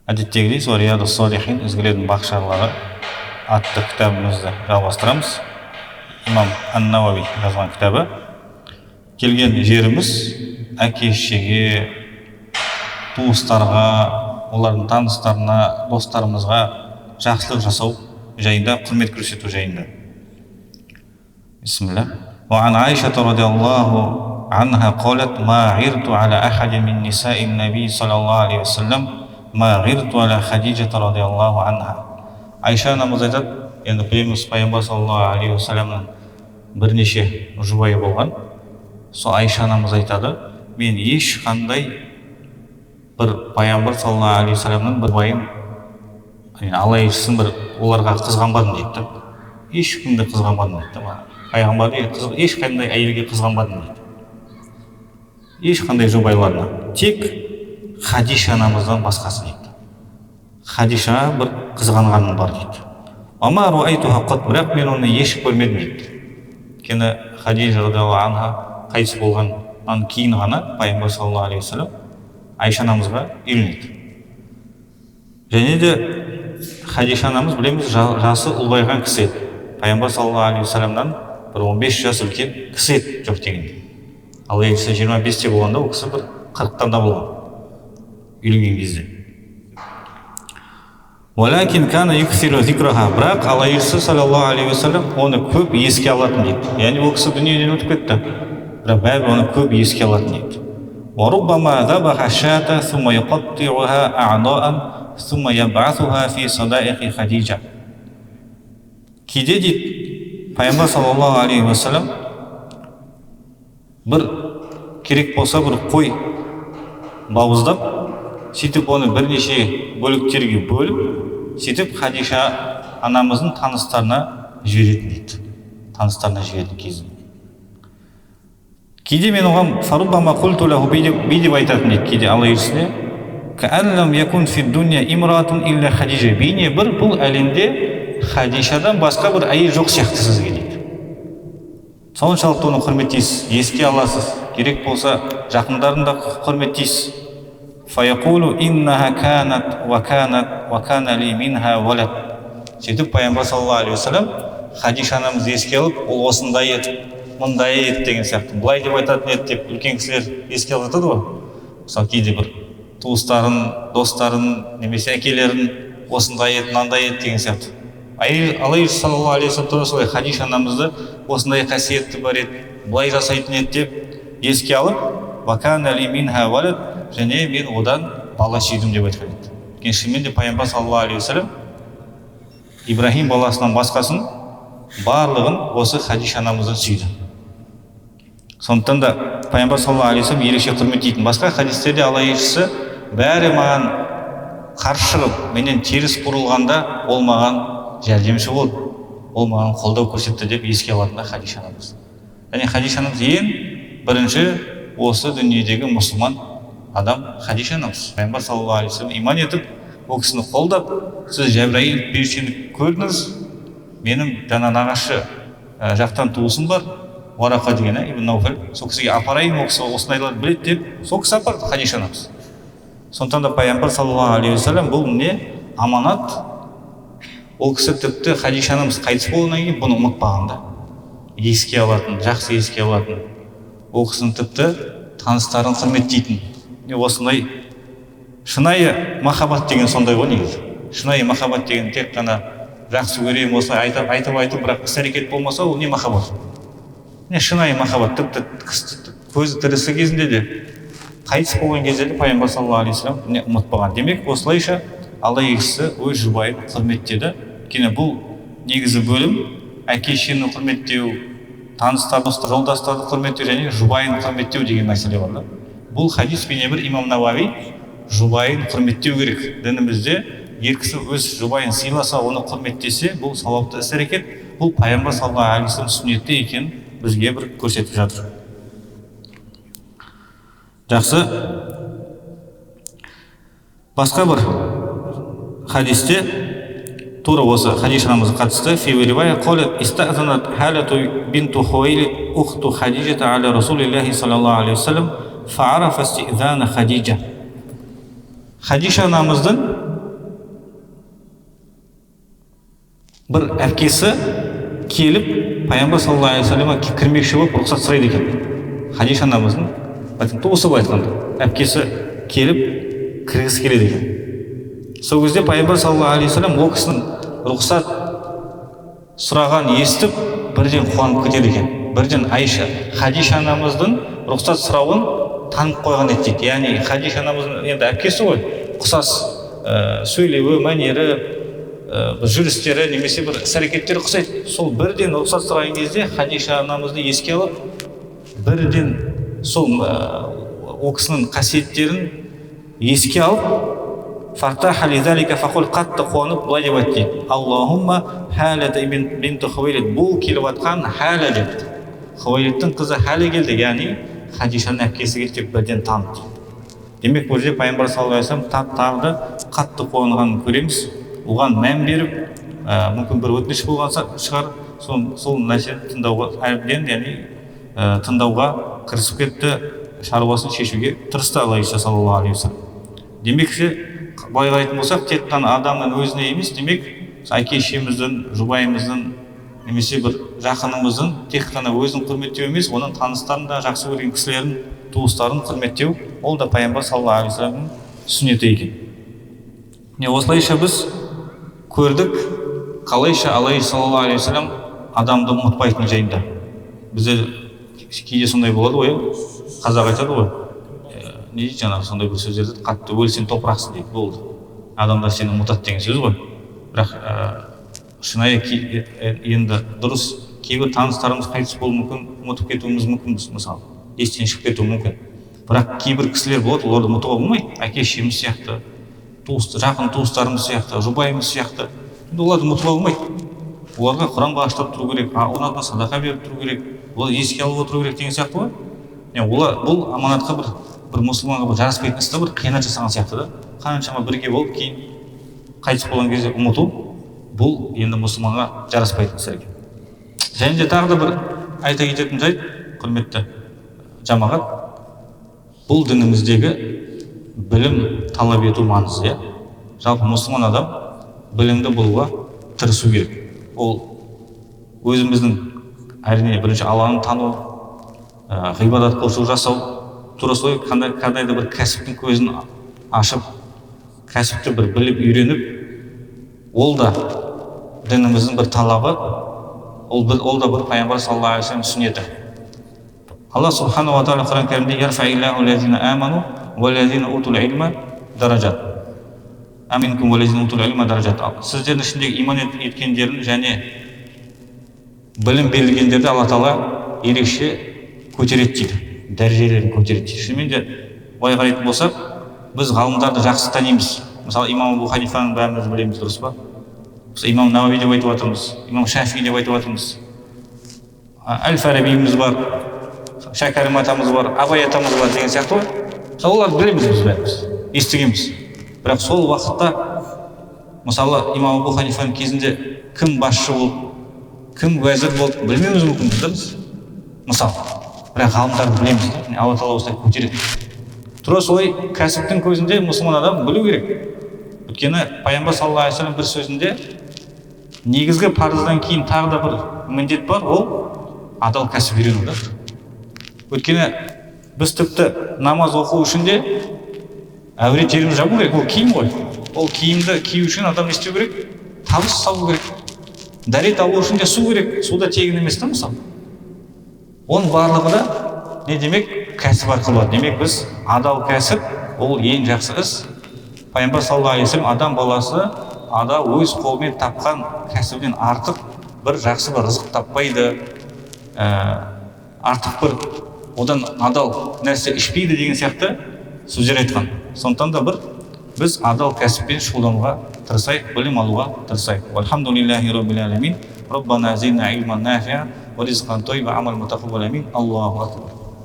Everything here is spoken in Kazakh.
Әдеттегідей сол Риядус Салихин, ізгілердің бақшалары атты кітабымызды жалғастырамыз. Имам ан-Науави жазған кітабы. Келген жеріміз әке шешеге, туыстарға, олардың таныстарына, достарымызға жақсылық жасау жайында, құрмет көрсету жайында. Бисмилля. وعن عائشة رضي الله عنها قالت ما غرت على أحد من نساء النبي صلى الله عليه وسلم ما غرت على خديجة رضي الله عنها. Айша анамыз айтады, енді білеміз, пайғамбар саллаллаху алейхи уассаламның бірнеше жұбайы болған. Сол Айша анамыз айтады, мен ешқандай бір пайғамбар саллаллаху алейхи уассаламның бір жұбайын, Алла елшісін бір оларға қызғанбадым дейді да. Ешкімді қызғанбадым дейді да. Пайғамбарды ешқандай әйелге қызғанбадым дейді. Ешқандай жұбайларына. Тек Хадиша анамыздан басқасы дейді. Хадиша бір қызғанғаным бар дейді. Ама руайтуха қат, бірақ мен оны еш көрмедім дейді. Өйткені Хадижа радиаллаху анха қайтыс болғаннан кейін ғана пайғамбар саллаллаху алейхи уассалам Айша анамызға үйленеді. Және де Хадиша анамыз, білеміз, жасы ұлғайған кісі еді. Пайғамбар саллаллаху алейхи уассаламнан бір 15 жас үлкен кісі еді жоқ дегенде. Ал елшісі 25-те болғанда, ол кісі бір 40-тан да болған үйленген кезде. Уалакин кана юксиру зикраха, бірақ Алла елшісі саллаллаху алейхи уассалам оны көп еске алатын дейді. Яғни ол кісі дүниеден өтіп кетті, бірақ бәрібір оны көп еске алатын дейді. وربما ذبح الشاة ثم يقطعها أعضاء ثم يبعثها في صدائق خديجة. Кейде дейді, пайғамбар саллаллаху алейхи уассалам бір керек болса бір қой бауыздап, сөйтіп оны бірнеше бөліктерге бөліп, сөйтіп Хадиша анамыздың таныстарына жіберетін дейді. Таныстарына жіберетін кезінде. Кейде мен оған фаруббама қульту лаху, бүй деп айтатын дейді кейде Алла елшісіне: каан лам якун фи дуния имраатун илля Хадижа, бейне бір бұл әлемде Хадишадан басқа бір әйел жоқ сияқты сізге дейді. Соншалықты оны құрметтейсіз, еске аласыз, керек болса жақындарын да құрметтейсіз. Фаяқулу иннаха канат уа канат уа кана ли минха валад. Сөйтіп пайғамбар саллаллаху алейхи уассалам Хадиша анамызды еске алып, ол осындай еді, мындай еді деген сияқты, былай деп айтатын еді деп үлкен кісілер еске алып жатады ғой. Мысалы, кейде бір туыстарын, достарын немесе әкелерін осындай еді, мынандай еді деген сияқты. Алла елшісі саллаллаху алейхи уассалам тура солай Хадиша анамызды осындай қасиеті бар еді, былай жасайтын еді деп еске алып, уа кана ли минха валад, және мен одан бала сүйдім деп айтқан еді. Өйткені шынымен де пайғамбар саллаллаху алейхи уассалам Ибраһим баласынан басқасын барлығын осы Хадиша анамыздан сүйді. Сондықтан да пайғамбар саллаллаху алейхи уассалам ерекше құрметтейтін. Басқа хадистерде Алла елшісі бәрі маған қарсы шығып, менен теріс бұрылғанда, ол маған жәрдемші болды, ол маған қолдау көрсетті деп еске алатын да Хадиша анамыз. Және Хадиша анамыз ең бірінші осы дүниедегі мұсылман адам Хадиша анамыз. Пайғамбар саллаллаху алейхи уассалам иман етіп, ол кісіні қолдап, сіз Жәбірәйіл періштені көрдіңіз, менің жаңа нағашы жақтан туысым бар, Уарақа деген, ибн Науфал, сол кісіге апарайын, ол кісі осындайларды біледі деп, сол кісі апарды Хадиша анамыз. Сондықтан да пайғамбар саллаллаху алейхи уассалам бұл не аманат, ол кісі тіпті Хадиша анамыз қайтыс болғаннан кейін бұны ұмытпаған да, еске алатын, жақсы еске алатын, ол кісінің тіпті таныстарын құрметтейтін. Міне, осындай шынайы махаббат деген сондай ғой негізі. Шынайы махаббат деген тек қана жақсы көремін осылай айтып айтып айтып, бірақ іс әрекет болмаса, ол не махаббат? Міне, шынайы махаббат тіпті көзі тірісі кезінде де, қайтыс болған кезде де пайғамбар саллаллаху алейхи вассалам міне ұмытпаған. Демек, осылайша Алла елшісі өз жұбайын құрметтеді. Өйткені бұл негізі бөлім әке шешені құрметтеу, таныстарды, жолдастарды құрметтеу және жұбайын құрметтеу деген мәселе бар да. Бұл хадис бейне бір имам Науави жұбайын құрметтеу керек, дінімізде ер кісі өз жұбайын сыйласа, оны құрметтесе, бұл сауапты іс әрекет, бұл пайғамбар саллаллаху алейхи вассалам сүннеті екенін бізге бір көрсетіп жатыр. Жақсы, басқа бір хадисте тура осы Хадиша анамызға қатысты: фи ривая قالت استأذنت هالة بنت خويلد أخت خديجة على رسول الله صلى الله عليه وسلم فعرف استئذان خديجة. Хадиша анамыздың Бір әпкесі келіп пайғамбар саллаллаху алейхи уассаламға кірмекші болып рұқсат сұрайды екен. Хадиша анамыздың туысы былай айтқанда, әпкесі келіп кіргісі келеді екен. Сол кезде пайғамбар саллаллаху алейхи уассалам ол кісінің рұқсат сұраған естіп бірден қуанып кетеді екен. Бірден Айша Хадиша анамыздың рұқсат сұрауын танып қойған еді дейді. Яғни Хадиша анамыздың енді әпкесі ғой, ұқсас сөйлеуі, мәнері, бір жүрістері немесе бір іс әрекеттері ұқсайды. Сол бірден рұқсат сұраған кезде Хадиша анамызды еске алып, бірден сол ол кісінің қасиеттерін еске алып, қатты қуанып былай деп айтты дейді: Аллахумма Халата бинту Хувайлид, бұл келіп жатқан Халя деп, Хувайлидтің қызы Халя келді, яғни Хадишаның әпкесі келді деп бірден таныды. Демек, бұл жерде пайғамбар саллаллаху алейхи вассалам тағы да қатты қуанғанын көреміз. Оған мән беріп, мүмкін бір өтініш болған шығар, сол нәрсені тыңдауға әбден, яғни тыңдауға кірісіп кетті, шаруасын шешуге тырысты Алла саллаллаху алейхи вассалам. Демекші, былай қарайтын болсақ, тек қана адамның өзіне емес, демек әке шешеміздің, жұбайымыздың немесе бір жақынымыздың тек қана өзін құрметтеу емес, оның таныстарын да, жақсы көрген кісілерін, туыстарын құрметтеу, ол да пайғамбар саллаллаху алейхи вассаламның сүннеті екен. Міне, осылайша біз көрдік, қалайша Алла саллаллаху алейхи вассалам адамды ұмытпайтын жайында. Бізде кейде сондай болады ғой, қазақ айтады ғой, не дейді жаңағы, сондай бір сөздерді, қатты өлсең топырақсың дейді, болды, адамдар сені ұмытады деген сөз ғой. Бірақ шынайы енді дұрыс, кейбір таныстарымыз қайтыс болуы мүмкін, ұмытып кетуіміз мүмкін, мысалы, естен шығып кетуі мүмкін. Бірақ кейбір кісілер болады, оларды ұмытуға болмайды. Әке шешеміз сияқты, жақын туыстарымыз сияқты, жұбайымыз сияқты, енді оларды ұмытуға болмайды. Оларға құран бағыштап тұру керек, оның атына садақа беріп тұру керек, оларды еске алып отыру керек деген сияқты ғой. Олар бұл аманатқа бір мұсылманға бір жараспайтын іс та, бір қиянат жасаған сияқты да. Қаншама бірге болып, кейін қайтыс болған кезде ұмыту, бұл енді мұсылманға жараспайтын іс екен. Және де тағы да бір айта кететін жайт, құрметті жамағат, бұл дініміздегі білім талап ету маңызды. Иә, жалпы мұсылман адам білімді болуға тырысу керек. Ол өзіміздің әрине бірінші Алланы тану, ғибадат құлшылық жасау, тура солай қандай да бір кәсіптің көзін ашып, кәсіпті бір біліп үйреніп, ол да дініміздің бір талабы, ол да бір пайғамбар саллаллаху алейхи вассалам сүннеті. Алла субханаху ва тағала Құран кәрімде: ярфаиллаху лазина аману уаллазина утул илма даражат, аминкум уаллазина утул илма даражат. Сіздердің ішіндегі иман еткендерін және білім берілгендерді Алла тағала ерекше көтереді дейді, дәрежелерін көтереді дейді. Шынымен де былай қарайтын болсақ, біз ғалымдарды жақсы танимыз. Мысалы, имам Абу Ханифаны бәріміз білеміз, дұрыс па? Біз имам Науави деп айтып жатырмыз, имам Шафи деп айтып жатырмыз, Әл Фарабиіміз бар, Шәкәрім атамыз бар, Абай атамыз бар деген сияқты ғой. Мысалы, оларды білеміз біз, бәріміз естігенбіз. Бірақ сол уақытта, мысалы, имам Абу Ханифаның кезінде кім басшы болды, кім уәзір болды, білмеуіміз мүмкін да біз, мысалы. Бірақ ғалымдарды білеміз да, Алла тағала осылай көтереді. Тура солай кәсіптің көзінде мұсылман адам білу керек. Өйткені пайғамбар саллаллаху алейхи вассалам бір сөзінде негізгі парыздан кейін тағы да бір міндет бар, ол адал кәсіп үйрену да. Өйткені біз тіпті намаз оқу үшін де әурет жерімізді жабу керек, ол киім ғой. Ол киімді кию үшін адам не істеу керек? Табыс табу керек. Дәрет алу үшін де су керек, су да тегін емес та, мысалы. Оның барлығы да не демек, кәсіп арқылы болады. Демек, біз адал кәсіп ол ең жақсы іс. Пайғамбар саллаллаху алейхи вассалам адам баласы адал өз қолымен тапқан кәсібінен артық бір жақсы бір рызық таппайды, артық бір одан адал нәрсе ішпейді деген сияқты сөздер айтқан. Сондықтан да бір біз адал кәсіппен шұғылдануға тырысайық, білім алуға тырысайық. Вальхамдулиллахи роббил аламин. Раббана зидна илман нафиа ва ризқан тойиба, амал мутақаббал, амин. Аллаху акбар.